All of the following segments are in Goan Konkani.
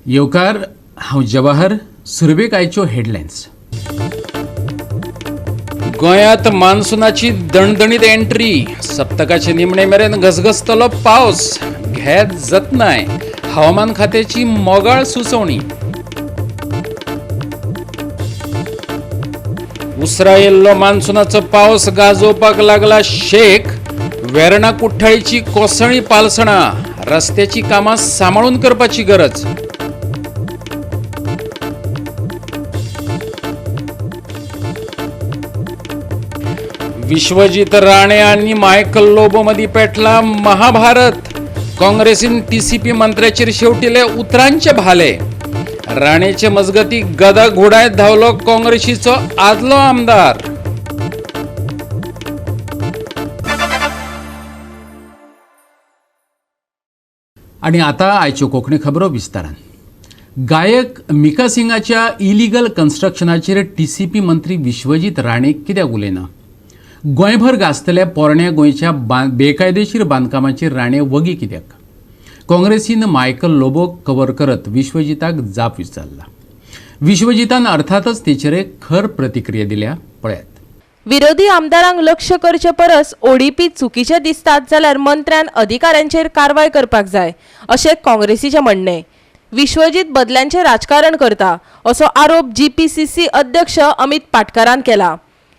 येवकार. हांव जवाहर. सुरवेक आयच्यो हेडलायन्स. गोंयांत मान्सुनाची दणदणीत एंट्री. सप्तकाचे निमणे मेरेन घसघसतलो पावस. घेत जतनाय, हवामान खात्याची मोगाळ सुचोवणी. उसरा येयल्लो मान्सुनाचो पावस गाजोवपाक लागला शेक. वेर्णा कुठ्ठाळीची कोसळी पालसणां. रस्त्याची कामां सांबाळून करपाची गरज. विश्वजीत राणे आनी मायकल लोबो मदीं पेटला महाभारत. काँग्रेसीन टीसीपी मंत्र्याचेर शेवटिले उतरांचे भाले. राणेचे मजगती गदा घुडायत धांवलो काँग्रेसीचो आदलो आमदार. आनी आतां आयच्यो कोंकणी खबरो विस्तारान. गायक मिका सिंगाच्या इलिगल कन्स्ट्रक्शनाचेर टीसीपी मंत्री विश्वजीत राणे कित्याक उलयना? गोंयभर गाजतल्या पोरण्या गोंयच्या बेकायदेशीर बांदकामाचेर राणे वगी कित्याक? काँग्रेसीन मायकल लोबोक कवर करत विश्वजिताक जाप विचारला. विश्वजितान अर्थातच तेचेर खर प्रतिक्रिया दिल्या. पळयात. विरोधी आमदारांक लक्ष करचे परस ओडीपी चुकीचे दिसतात जाल्यार मंत्र्यान अधिकाऱ्यांचेर कारवाय करपाक जाय, अशें काँग्रेसीचें म्हणणें. विश्वजीत बदल्यांचें राजकारण करता, असो आरोप जीपीसीसी अध्यक्ष अमित पाटकारान केला.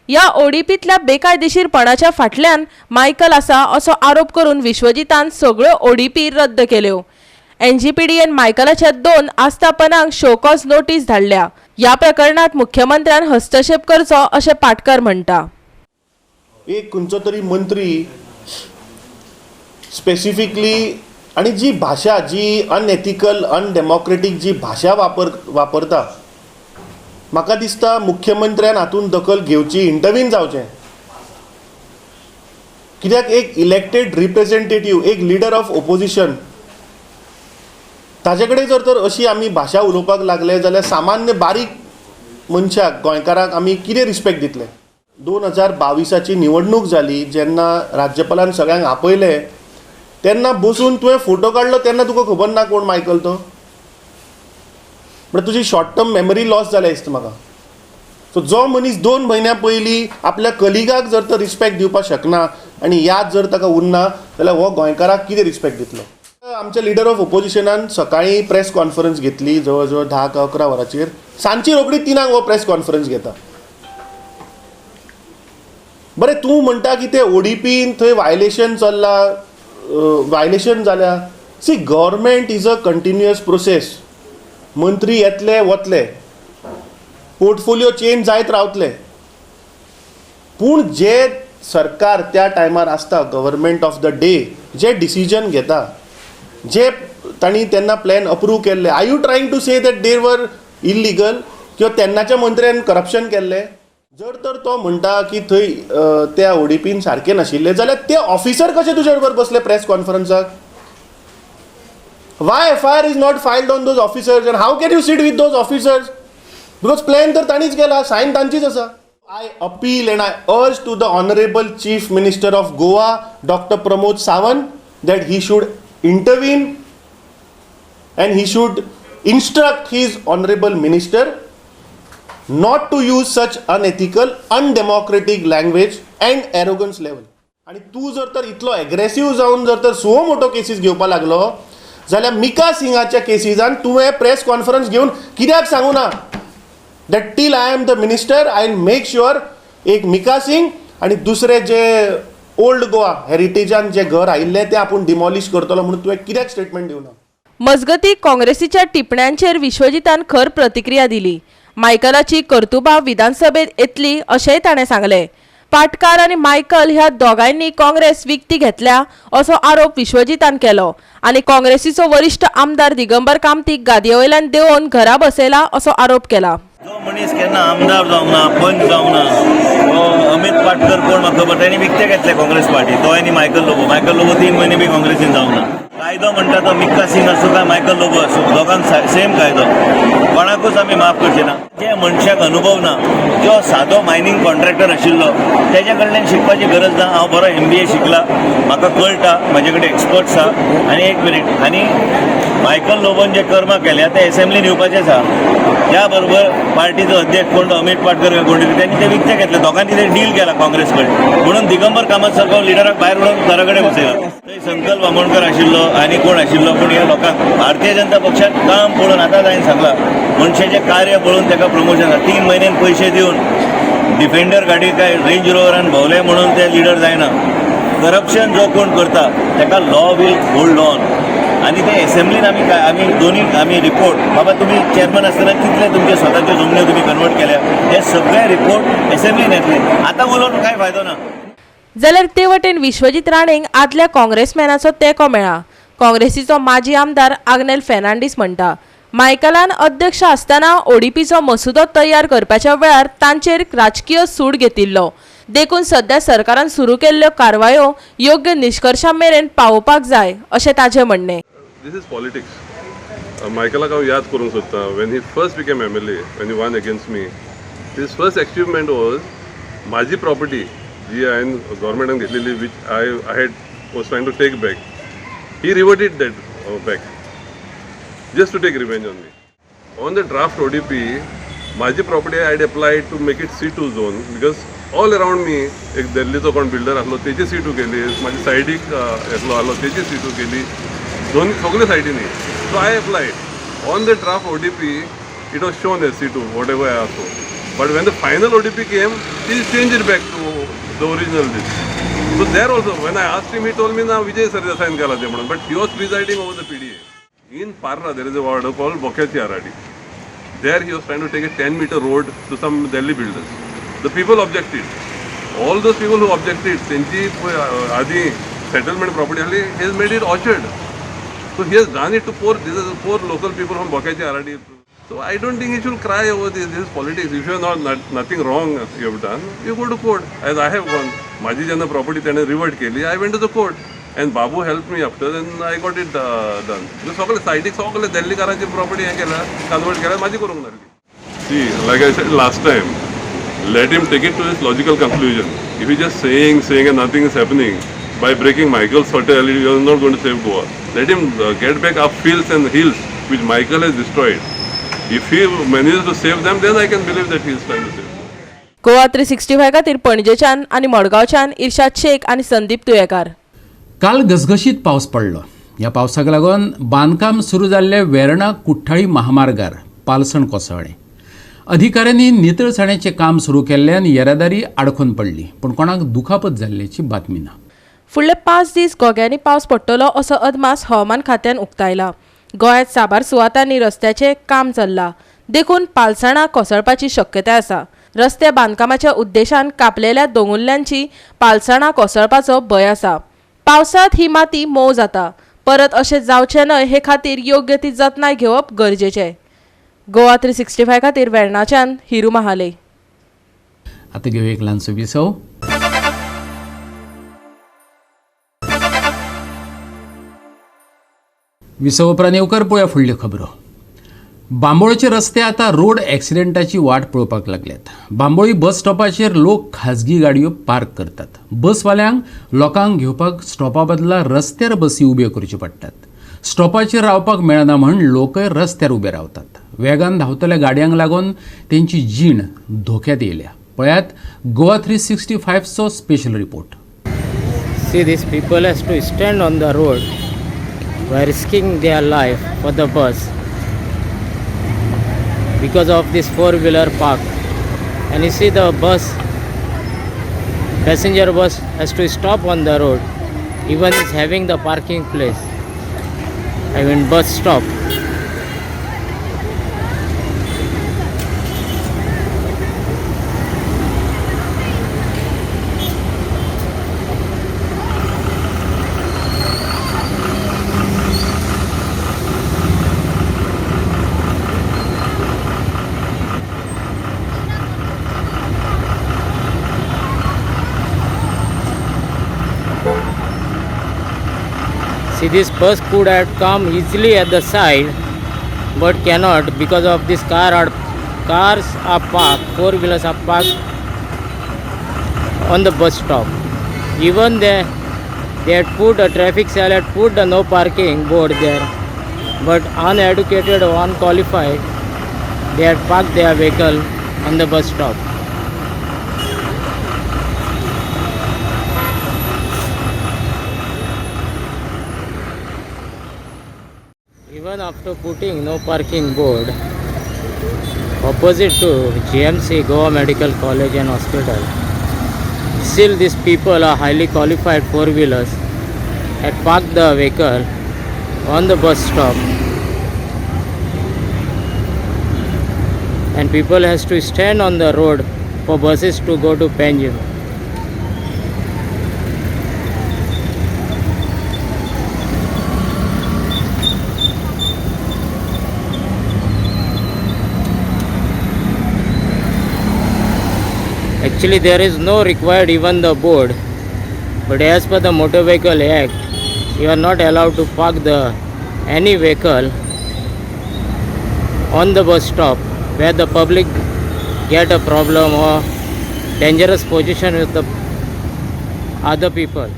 ह्या ओडीपींतल्या बेकायदेशीरपणाच्या फाटल्यान मायकल आसा, असो आरोप करून विश्वजितान सगळ्यो ओडीपी रद्द केल्यो. एनजीपीडीएन मायकलाच्या दोन आस्थापनांक शोकॉज नोटीस धाडल्या. ह्या प्रकरणात मुख्यमंत्र्यान हस्तक्षेप करचो, अशें पाटकार म्हणटा. एक खंयचो तरी मंत्री स्पेसिफिकली आनी जी भाशा, जी अनएथिकल, अनडेमोक्रेटीक जी भाशा वापरता, म्हाका दिसता मुख्यमंत्र्यान हातूंत दखल घेवची, इंटरवीन जावचें. कित्याक एक इलेक्टेड रिप्रेझेंटेटीव, एक लिडर ऑफ ओपोजिशन, ताजे कडेन जर तर अशी आमी भाशा उलोवपाक लागले जाल्यार सामान्य बारीक मनशाक, गोंयकाराक आमी कितें रिस्पेक्ट दितले? 2022आची निवडणूक जाली, जेन्ना राज्यपालान सगळ्यांक आपयले, तेन्ना बसून तुवें फोटो काडलो, तेन्ना तुका खबर ना कोण मायकल तो? म्हळ्यार तुजी शॉर्ट टर्म मेमरी लॉस जाल्या दिसता म्हाका. सो जो मनीस 2 म्हयन्या पयलीं आपल्या कलिगाक जर तर रिस्पेक्ट दिवपाक शकना आनी याद जर ताका उरना जाल्यार हो गोंयकाराक कितें रिस्पेक्ट दितलो? आमच्या लिडर ऑफ ओपोजिशनान सकाळीं प्रेस कॉन्फरन्स घेतली जवळ जवळ 10 का 11 वरांचेर. सांजची रोखडी 3क हो प्रेस कॉन्फरन्स घेता. बरें, तूं म्हणटा की ते ओडीपीन थंय वायलेशन चल्लां, वायलेशन जाल्या. See, government is a continuous process. मंत्री येतले वतले, पोर्टफोलियो चेंज जायत रावतले, पूण जे सरकार त्या टायमार आसता, government of the day, J decision घेता, जे तांणी तेन्ना प्लॅन अप्रूव केल्ले, are you trying to say that they were illegal किंवा तेन्नाच्या मंत्र्यान करप्शन केल्लें? जर तर तो म्हणटा की थंय त्या ओडीपीन सारकें नाशिल्लें जाल्यार ते ऑफिसर कशे तुजे बरोबर बसले press कॉन्फरन्साक? Why FIR is not filed on those officers and how can you sit with those officers? Because plan तर तांणीच केला, सायन तांचीच आसा. I appeal and I urge to the honourable Chief Minister of Goa, Doctor Pramod Sawant, that he should intervene and he should instruct his honourable minister not to use such unethical, undemocratic language and arrogance level. आनी तूं जर तर इतलो एग्रेसीव जावन जर तर सुओ मोटो केसीस घेवपा लागलो जाल्यार मिका सिंगाच्या केसीसान तुवें प्रेस कॉन्फरन्स घेवन कित्याक सांगू ना that till I am the minister, I will make sure एक मिका सिंग आनी दुसरे जे ओल्ड गोवा हेरिटेजान जे घर आयिल्लें तें आपूण डिमॉलिश करतलो म्हणून तुवें कित्याक स्टेटमेंट दिवना? मजगती, काँग्रेसीच्या टिपण्यांचेर विश्वजितान खर प्रतिक्रिया दिली. मायकलाची कर्तुबां विधानसभेत येतली, अशेंय ताणें सांगलें. पाटकार आनी मायकल ह्या दोगांयनी काँग्रेस विकती घेतल्या, असो आरोप विश्वजितान केलो आनी काँग्रेसीचो वरिश्ठ आमदार दिगंबर कामतीक गादये वयल्यान देंवोवन घरा बसयला, असो आरोप केला. जो मनीस केन्ना आमदार जावंक ना, पंच जावंक ना, हो अमित पाटकर कोण म्हाका खबर. तेणी विकते घेतले काँग्रेस पार्टी, तो आनी मायकल लोबो. मायकल लोबो 3 म्हयने बी काँग्रेसीन जावंक ना. कायदो कायदो म्हणटा तो मिक्का सिंग आसूं काय मायकल लोबो आसूं, दोगांक सेम कायदो, कोणाकूच आमी माफ करचे ना. जे मनशाक अनुभव ना, जो सादो मायनींग कॉन्ट्रॅक्टर आशिल्लो तेज्या कडल्यान शिकपाची गरज ना. हांव बरो MBA शिकला, म्हाका कळटा, म्हाजे कडेन एक्सपर्ट्स आहा. आनी एक मिनीट, आनी मायकल लोबोन जे कर्मां केल्या ते एसेंब्लीन येवपाचे आसा. त्या बरोबर पार्टीचो अध्यक्ष कोण तो अमीत पाटकर काय कोण तरी, त्यांनी ते विकते घेतले, दोगांनी ते डील केला काँग्रेस कडेन, म्हणून दिगंबर कामत सारको लिडराक भायर उडोवन घरा कडेन बसयला. थंय संकल्प आमोणकर आशिल्लो आनी कोण आशिल्लो, पूण ह्या लोकांक भारतीय जनता पक्षान काम पळोवन, आतांच हांवें सांगलां, मनशाचें कार्य पळोवन ताका प्रमोशन. 3 म्हयन्यान पयशे दिवन डिफेंडर गाडी काय रेंज रोवरान भोंवले म्हणून ते लिडर जायना. करप्शन जो कोण करता ताका लॉ will hold on. आनी ते एसेंब्लीन आमी काय आमी दोनी आमी रिपोर्ट, बाबा तुमी चेअरमॅन आसतना कितले तुमचे स्वताच्यो जमन्यो तुमी कन्वर्ट केल्या, हे सगळे रिपोर्ट एसेंब्लीन येतले. आतां उलोवन कांय फायदो ना. जाल्यार ते वटेन विश्वजीत राणेंक आदल्या काँग्रेसमॅनाचो तेंको मेळ्ळा. काँग्रेसीचो माजी आमदार आग्नेल फेर्नांडीस म्हणटा, मायकलान अध्यक्ष आसतना ओडीपीचो मसुदो तयार करपाच्या वेळार तांचेर राजकीय सूड घेतिल्लो, देखून सध्या सरकारान सुरू केल्ल्यो कारवायो योग्य निश्कर्शा मेरेन पावोवपाक जाय अशें ताचें म्हणणें. This is politics. मायकलाक हांव याद करूंक सोदता, when he first became MLA, when he won against me, his first achievement was म्हाजी प्रॉपर्टी जी हांवें गव्हर्मेंटान घेतलेली, which I had was trying to take back, he reverted that back just to take revenge on me. On the draft ODP, म्हाजी property I had applied to make it C2 zone because all around me एक दिल्लीचो कोण बिल्डर आसलो तेजी C2 केली, म्हाज्या सायडीक एकलो आसलो तेजी C2 केली, दोन सगळे सायडींनी. So I applied on the draft ODP, it was shown as C2, whatever I asked for. But when the final ODP came, he changed it back to the original list. So there also, when I asked him, he told me, ना विजय सरदेसाईन केला ते म्हणून, but he was presiding over the PDA. In Parra, there is a ward called Bokyachi Aradi. There he was trying to take a 10-meter road to some Delhi builders. The people objected. All those people who objected, तेंची आदी settlement property आहली, he has made it orchard. So he has done it to poor, this is poor local people from Bokyachi Aradi. So I don't think he should cry over this. This is politics. If you are not nothing wrong you have done, you go to court. As I have gone. माझी जेन्ना प्रॉपर्टी तेणें रिवर्ट केली, I went to the court. And Babu helped me after and I got it done. सगळे सायडीक सगळे दिल्लीकारांची प्रॉपर्टी हें केल्या, कन्वर्ट केल्या, माझी करूंक नासली. See, like I said last time, let him take it to his logical conclusion. If he just saying and nothing is happening, by breaking Michael's hotel, you are not going to save Goa. Let him get back our fields and hills which Michael has destroyed. If he manages to save them, then I can believe that he is trying to save them. Goa 365 खातीर पणजेच्यान आनी मडगांवच्यान इर्शाद शेख आनी संदीप तुयेकार. काल घसघशीत पावस पडलो. ह्या पावसाक लागून बांदकाम सुरू जाल्ले वेर्णा कुठ्ठाळी महामार्गार पालसण कोसळ्ळें. अधिकाऱ्यांनी नितळसाणेचें काम सुरू केल्ल्यान येरादारी आडखून पडली, पूण कोणाक दुखापत जाल्ल्याची बातमी ना. फुडले 5 दीस गोग्यांनी पावस पडटलो असो अदमास हवामान खात्यान उक्तायला. गोंयांत साबार सुवातांनी रस्त्याचें काम चल्लां, देखून पालसणां कोसळपाची शक्यताय आसा. रस्ते बांदकामाच्या उद्देशान कापलेल्या दोंगुल्ल्यांची पालसणां कोसळपाचो भंय आसा. पावसांत ही माती मोव जाता, परत अशें जावचें न्हय हे खातीर योग्य ती जतनाय घेवप गरजेचें. गोवा 365 खातीर वेर्णाच्यान हिरू महाले. आतां घेवया एक ल्हानसो विसव. विसव उपरांत येवकार पळोवया फुडल्यो खबरो. बांबोळचे रस्ते आतां रोड एक्सिडेंटाची वाट पळोवपाक लागल्यात. बांबोळी बस स्टॉपाचेर लोक खाजगी गाडयो पार्क करतात. बसवाल्यांक लोकांक घेवपाक स्टॉपा बदला रस्त्यार बसी उब्यो करच्यो पडटात. स्टॉपाचेर रावपाक मेळना म्हण लोकय रस्त्यार उबे रावतात. वेगान धांवतल्या गाडयांक लागून तेंची जीण धोक्यात येयल्या. पळयात Goa 365चो special report. See, these people has to stand on the road by risking their life for the bus because of this four-wheeler park. And you see the bus, passenger bus has to stop on the road, even is having the parking place, I mean bus stop. See, this bus could have come easily at the side, but cannot because of this cars are parked, four wheelers are parked on the bus stop. Even they had put a traffic cell, had put the no parking board there, but uneducated or unqualified, they had parked their vehicle on the bus stop. Even after putting no parking board opposite to GMC Goa Medical College and Hospital, still these people are highly qualified four wheelers had parked the vehicle on the bus stop, and people has to stand on the road for buses to go to Panjim. Actually, there is no required even the board, but as per the Motor Vehicle Act, you are not allowed to park the any vehicle on the bus stop where the public get a problem or dangerous position with the other people.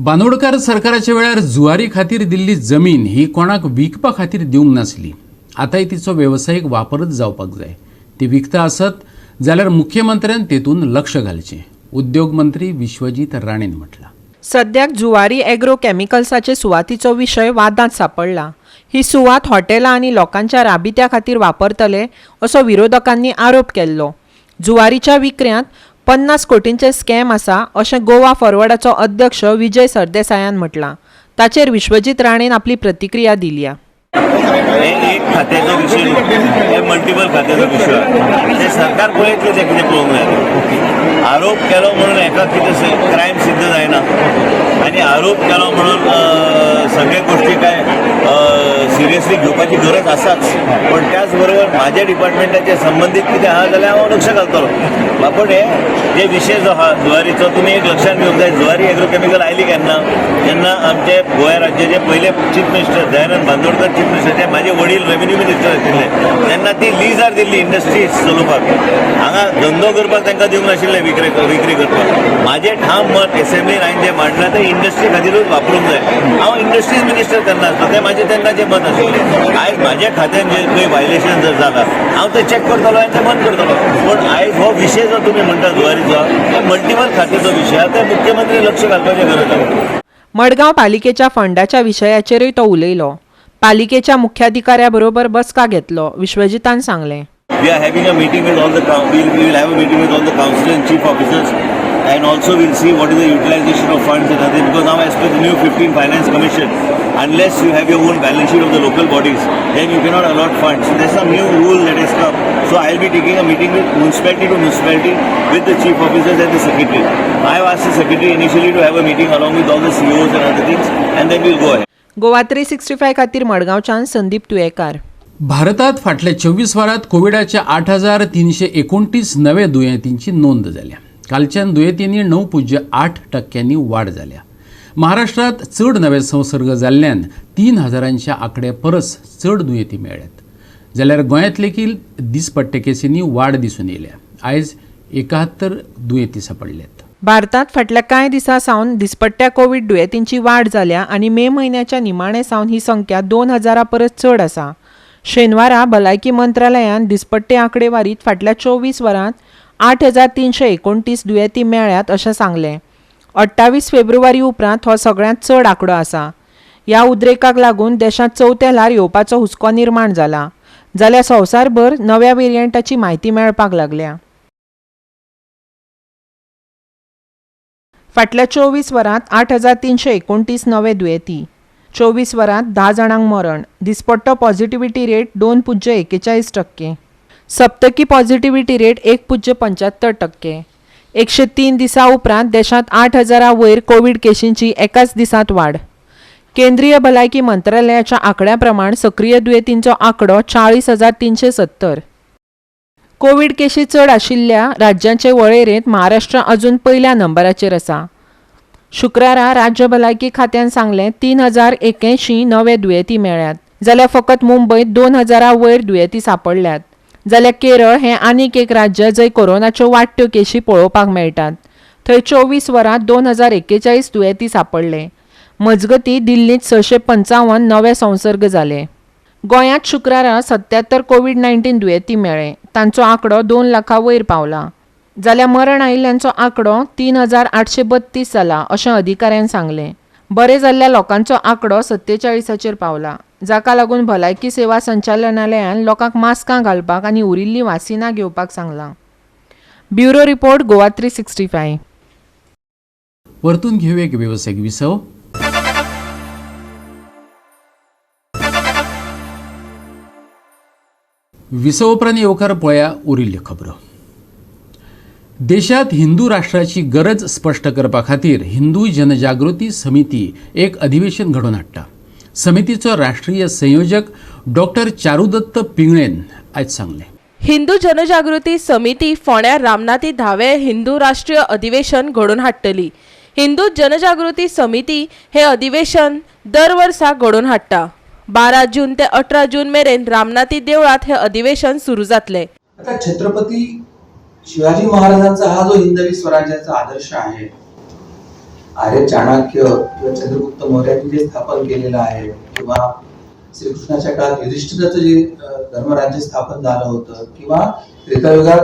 Bandodkar सरकाराच्या वेळार जुवारी खातीर दिल्ली जमीन ही कोणाक विकपा खातीर दिवंक नासली. आतांय तिचो वेवसायीक वापरच जावपाक जाय. ती विकता आसत जाल्यार मुख्यमंत्र्यान तेतून लक्ष घालचें, उद्योग मंत्री विश्वजीत राणेन म्हटलां. सद्याक जुवारी एग्रो केमिकल्साचे सुवातीचो विशय वादांत सापडला. ही सुवात हॉटेलां आनी लोकांच्या राबित्या खातीर वापरतले असो विरोधकांनी आरोप केल्लो. जुवारीच्या विक्र्यांत 50 कोटींचे स्कॅम आसा अशें गोवा फॉरवर्डाचो अध्यक्ष विजय सरदेसायान म्हटलां. ताचेर विश्वजीत राणेन आपली प्रतिक्रिया दिल्या. हे एक खात्याचो विशय न्हू, हे मल्टिपल खात्याचो विशय. ते सरकार पळयतलें तें कितें पळोवंक जाय. आरोप केलो म्हणून हेका कितें क्रायम सिद्ध जायना आनी आरोप केलो म्हणून सगळे गोष्टी काय सिरियसली घेवपाची गरज आसाच. पण त्याच बरोबर म्हाज्या डिपार्टमेंटाचे संबंदीत कितें आहा जाल्यार हांव लक्ष घालतलो. बापट हे जे विशय जो आहा जुवारीचो, तुमी एक लक्षात घेवंक जाय. जुवारी एग्रोकेमिकल आयली केन्ना, जेन्ना आमचे गोंया राज्याचे पयले chief minister Dayanand Bandodkar chief minister, ते म्हाजे वडील रेवेन्यू मिनिस्टर आशिल्ले, तेन्ना ती लिजार दिल्ली इंडस्ट्रीज चलोवपाक. हांगा धंदो करपाक तांकां दिवंक नाशिल्लें, विक्री करपाक. म्हाजें ठाम मत एसेंब्लीन हांवें जें मांडलां तें इंडस्ट्री खातीरूच वापरूंक जाय. हांव इंडस्ट्रीज मिनिस्टर तेन्ना आसलो, तें म्हाजें तेन्नाचें मत आशिल्लें. आयज म्हाज्या खात्यान जे खंय वायलेशन जर जालां हांव तें चॅक करतलो आनी तें बंद करतलो. पूण आयज हो विशय जो तुमी म्हणटा जुवारीचो, ते मल्टिपल खात्याचो विशय आहा, ते मुख्यमंत्री लक्ष घालपाचें गरज आहा. मडगांव पालिकेच्या फंडाच्या विशयाचेरूय तो उलयलो. पालिकेच्या मुख्याधिकाऱ्या बरोबर बसका घेतलो, विश्वजितान सांगलें. We are having a meeting with all the we will have a meeting with all the council and chief officers, and also we'll see what is the utilization of funds and other, because now as per the new 15 Finance Commission, unless you have your own balance sheet of the local bodies, then you cannot allot funds. So there's some new rule that has come. So I'll be taking a meeting with municipality to municipality with the chief officers and the secretary. I have asked the secretary initially to have a meeting along with all the CEOs and other things, and then we'll go ahead. Goa 365 खातीर मडगांवच्यान संदीप तुयेकार. भारतात फाटल्या 24 वरांत कोविडाच्या 8329 नवे दुयेंतींची नोंद जाल्या. कालच्यान दुयेंतींनी 9.8% वाड जाल्या. महाराष्ट्रात चड नवे संसर्ग जाल्ल्यान 3000च्या आंकड्या परस चड दुयेंती मेळ्ळ्यात. जाल्यार गोंयांत लेगीत दिसपट्टे केसींनी वाड दिसून येयल्या. आयज 71 दुयेंती सांपडल्यात. भारतात फाटल्या कांय दिसां सावन दिसपट्ट्या कोवीड दुयेंतींची वाड जाल्या आनी मे म्हयन्याच्या निमाणे सावन ही संख्या 2000 परस चड आसा. शेनवारा भलायकी मंत्रालयान दिसपट्टे आंकडेवारीत फाटल्या 24 वरांत 8329 दुयेंती मेळ्ळ्यात अशें सांगलें. 28 फेब्रुवारी उपरांत हो सगळ्यांत चड आंकडो आसा. ह्या उद्रेकाक लागून देशांत चवथें ल्हार येवपाचो हुस्को निर्माण जाला. जाल्यार संवसारभर नव्या वेरियंटाची म्हायती मेळपाक लागल्या. फाटल्या 24 वरांत 8329 नवे दुयेंती, 24 वरांत 10 जाणांक मरण. दिसपट्टो पॉझिटिव्हिटी रेट 2.41%, सप्तकी पॉझिटिव्हिटी रेट 1.75%. 103 दिसां उपरांत देशांत 8000 वयर कोवीड केशींची एकाच दिसांत वाड. केंद्रीय भलायकी मंत्रालयाच्या आंकड्या प्रमाण सक्रीय दुयेंतींचो आंकडो 40,370. कोवीड केशी चड आशिल्ल्या राज्यांचे वळेरेंत महाराष्ट्र अजून पयल्या नंबराचेर आसा. शुक्रारा राज्य भलायकी खात्यान सांगलें 3,081 नवे दुयेंती मेळ्ळ्यात, जाल्यार फकत मुंबयत 2,000 वयर दुयेंती सांपडल्यात. जाल्यार केरळ हें आनीक एक राज्य जंय कोरोनाच्यो वाडट्यो केशी पळोवपाक मेळटात. थंय 24 वरांत 2,041 दुयेंती सांपडले. मजगती दिल्लींत 655 नवे संसर्ग जाले. गोंयांत शुक्रारा 77 कोवीड-19 दुयेंती मेळ्ळे. तांचो आंकडो 2 लाखां वयर पावला. जाल्यार मरण आयिल्ल्यांचो आंकडो 3,832 जाला अशें अधिकाऱ्यान सांगलें. बरे जाल्ल्या लोकांचो आंकडो 47 पावला, जाका लागून भलायकी सेवा संचालनालयान लोकांक मास्कां घालपाक आनी उरिल्लीं वासिनां घेवपाक सांगलां. Bureau report, Goa 365. परतून घेवया एक वेवसायीक विसव. विसव उपरांत येवकार पळया उरिल्ल्यो खबरो. देशांत हिंदू राष्ट्राची गरज स्पश्ट करपा खातीर हिंदू जनजागृती समिती एक अधिवेशन घडोवन हाडटा. समितीचो राष्ट्रीय संयोजक डॉक्टर चारुदत्त पिंगळेन आयज सांगलें. हिंदू जनजागृती समिती फोंड्यार रामनाथी 10वें हिंदू राष्ट्रीय अधिवेशन घडोवन हाडटली. हिंदू जनजागृती समिती हे अधिवेशन दर वर्सा घडोवन हाडटा. 12 जून ते 18 जून मेरेन रामनाथी देवळांत हे अधिवेशन सुरू जातलें. आता छत्रपती शिवाजी महाराजांचा हा जो हिंदवी स्वराज्याचा आदर्श आहे, आर्य चाणक्य किंवा चंद्रगुप्त मौर्यांनी जे स्थापन केलेलं आहे किंवा श्रीकृष्णाच्या काळात युधिष्ठिराचं जे धर्मराज्य स्थापन झालं होतं किंवा त्रेतायुगात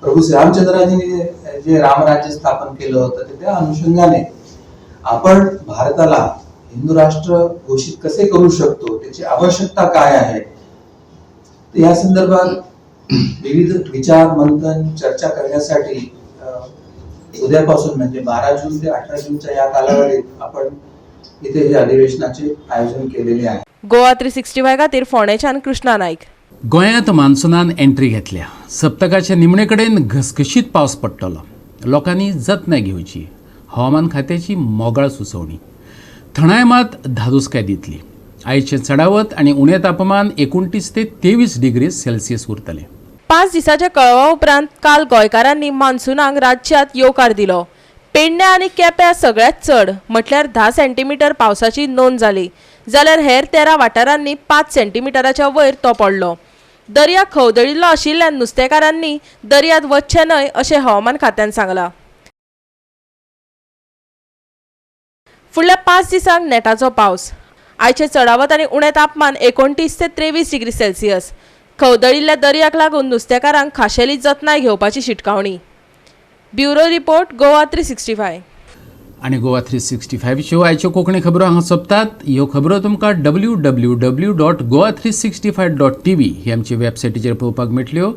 प्रभू श्रीरामचंद्राजींनी जे रामराज्य स्थापन केलं होतं, तर त्या अनुषंगाने आपण भारताला हिंदू राष्ट्र घोषित कसे करू शकतो, त्याची आवश्यकता काय आहे, तर या संदर्भात विविध विचार मंथन चर्चा करण्यासाठी उद्यापासून म्हणजे 12 जून ते 18 जूनच्या या कालावधीत आपण इथे हे अधिवेशनाचे आयोजन केलेले आहे. गोवा 365 खातीर फोंडेच्यान कृष्णा नायक. गोंयांत मान्सुनान एंट्री घेतल्या. सप्तकाच्या निमणे कडेन घसघशीत पावस पडटलो. लोकांनी जतनाय घेवची, हवामान खात्याची मोगाळ सुचोवणी. थंडाय मात धादोसकाय दितली. आयचें चडावत आनी उणें तापमान 29 ते 23 डिग्री सेल्सियस उरतलें. 5 दिसाच्या कळवा उपरांत काल गोंयकारांनी मान्सुनाक राज्यांत येवकार दिलो. पेडण्या आनी केप्यां सगळ्यांत चड म्हटल्यार 10 सेंटीमिटर पावसाची नोंद जाली, जाल्यार हेर 13 वाठारांनी 5 सेंटीमिटराच्या वयर तो पडलो. दर्या खवदळिल्लो आशिल्ल्यान नुस्तेकारांनी दर्यांत वचचें न्हय अशें हवामान खात्यान सांगलां. फुडल्या 5 दिसांक नेटाचो पावस. आयचें चडावत आनी उणें तापमान 29 ते 23 डिग्री सेल्सियस. खवदळिल्ल्या दर्याक लागून नुस्तेकारांक खाशेली जतनाय घेवपाची शिटकावणी. Bureau report, Goa 365. आनी गोवा 365च्यो आयच्यो कोंकणी खबरो हांगा सोंपतात. ह्यो खबरो तुमकां www.goa365.tv ही आमची वेबसायटीचेर पळोवपाक मेळटल्यो.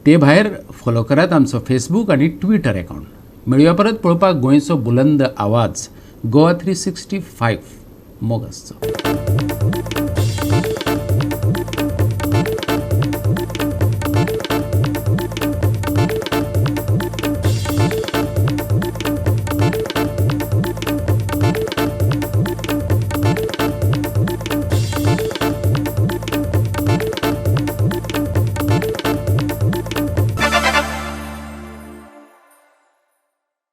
ते भायर फॉलो करात आमचो फेसबूक आनी ट्विटर अकावंट. मेळुया परत पळोवपाक गोंयचो बुलंद आवाज गोवा 365. मोग आसचो.